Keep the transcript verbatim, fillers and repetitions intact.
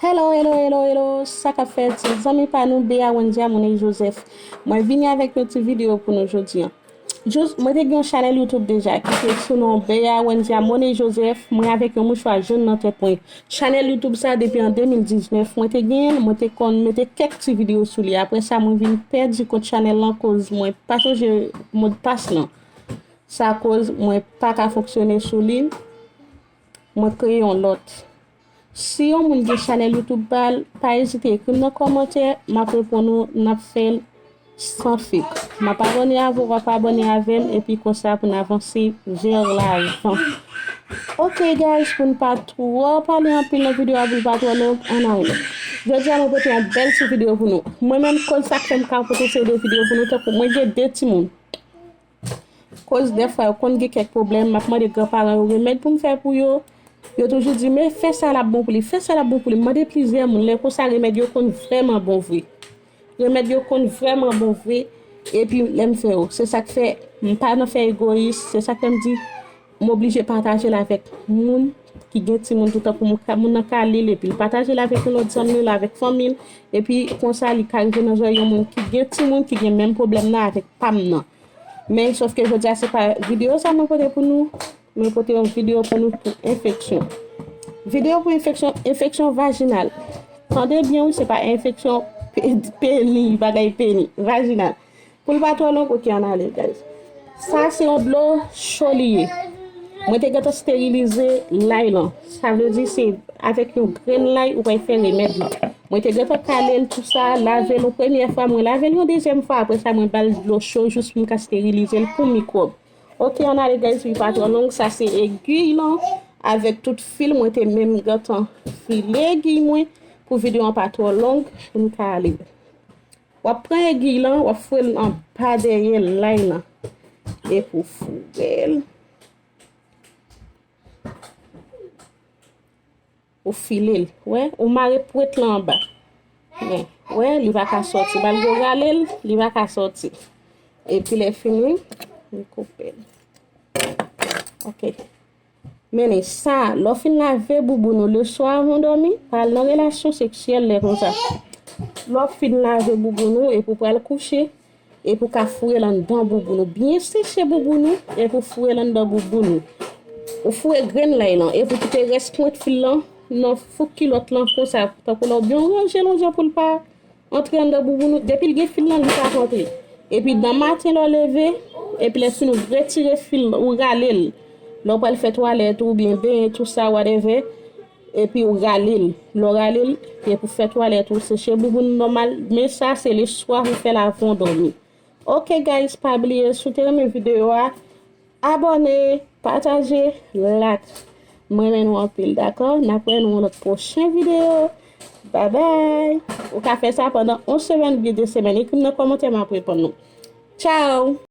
Hello, hello, hello, hello. Sa k ap fèt, zanmi pa nou, Bea Wendy Amoné Joseph. Mwen vini avèk yon ti videyo pou nou jodi a. Jous, mwen te gen yon chanèl YouTube deja ki te sou non Bea Wendy Amoné Joseph. Mwen avèk yon mouchwa jòn nan tèt mwen. Chanèl YouTube sa depi an de mil diznèf mwen te genyen l, mwen te konn mete kèk ti videyo sou li. Apre sa, mwen vin pèdi kont chanèl lan koz mwen pa sonje modpas lan. Sa koz mwen pa ka fonksyone sou li. Mwen kreye yon lòt. Si yon moun gen chanèl YouTube pa l, pa ezite ekri m nan kòmantè, m ap reponn ou, n ap fè l san fake. M ap abòne avè w, w ap abòne avè m, epi konsa pou n avanse vè lavan. Ok guys, pou n pa twò pale anpil nan videyo a, pou l pa twò long, ann ale. Jodi a mwen pote yon bèl ti videyo pou nou. Mwen menm, konn sa k fè m ka pote seri de videyo pou nou, tankou mwen gen de timoun. Koz dèfwa yo konn gen kèk pwoblèm, m ap mande granparan yo remèd pou m fè pou yo. Yo toujou di, "Men fè sa l ap bon pou li, fè sa l ap bon pou li." M mande plizyè moun, lè konsa remèd yo konn vrèman bon vre. Remèd yo konn vrèman bon vre, epi lè m fè yo. Se sa k fè m pa nan fè egoyis, se sa k fè m di, m oblije pataje l avèk moun ki gen timoun tou tankou moun ka, moun nan ka li l, epi l pataje l avèk yon lòt zanmi l, avèk fanmi l, epi konsa li ka rive nan zòrèy yon moun ki gen timoun, ki gen menm pwoblèm nan avèk pa m nan. Men, sòf ke jodi a, se pa videyo sa mwen pote pou nou. Mwen pote yon videyo pou nou pou enfeksyon. Videyo pou enfeksyon, enfeksyon vajinal. Tande byen, wi, se pa enfeksyon pe-, peni, bagay peni, vajinal. Pou l pa twò long, ok, ann ale, guys. Sa se yon dlo cho li ye. Mwen te gentan sterilize lay lan. Sa vle di se avèk yon grenn lay ou pral fè remèd lan. Mwen te gentan kale l tou sa, lave l yon premyè fwa, mwen lave l yon dezyèm fwa, apre sa mwen ba l dlo cho jis pou m ka sterilize l pou mikwòb. Ok, ann ale guys, wi pa twò long, sa se egiy lan avèk tout fil, mwen te menm gentan file egiy mwen pou videyo an pa twò long, pou m ka ale. W ap pran egiy lan, w ap foure l anba dèyè lay lan. Epi w foure l. Ou file l. Wè, ou mare pwent lan anba. Men, wè, li pa ka sòti. Malgre w rale l, li pa ka sòti. Epi lè fini, nou koupe l. Ok. Men sa, lè w fin lave bouboun ou leswa avan w dòmi, pa al nan relasyon seksyèl lè konsa. Lè w fin lave bouboun ou epi w pral kouche, epi w ka foure l anndan bouboun ou. Byen seche bouboun ou, epi w foure l anndan bouboun ou. Ou foure grenn lay lan, epi w kite rès pwent fil lan nan fouk kilòt lan konsa, tankou lè w byen ranje l yon jan pou l pa antre anndan bouboun ou. Depi l gen fil lan, li p ap antre. Epi nan maten lè w leve, epi lè fini w retire fil lan, ou rale l. Lè w pral fè twalèt ou oubyen benyen, tou sa, whatever, epi w rale l. Lè w rale l, epi w fè twalèt ou, seche bouboun ou nòmal. Men sa, se leswa ou fè l avan w dòmi. Ok guys, pa bliye, si w te renmen videyo a, abòne, pataje, like. Mwen renmen nou anpil, dakò? N ap wè nou nan lòt pwochen videyo. Babay! Ou ka fè sa pandan yon semèn oubyen de semèn. Ekri m nan kòmantè, m ap reponn nou. Tchao!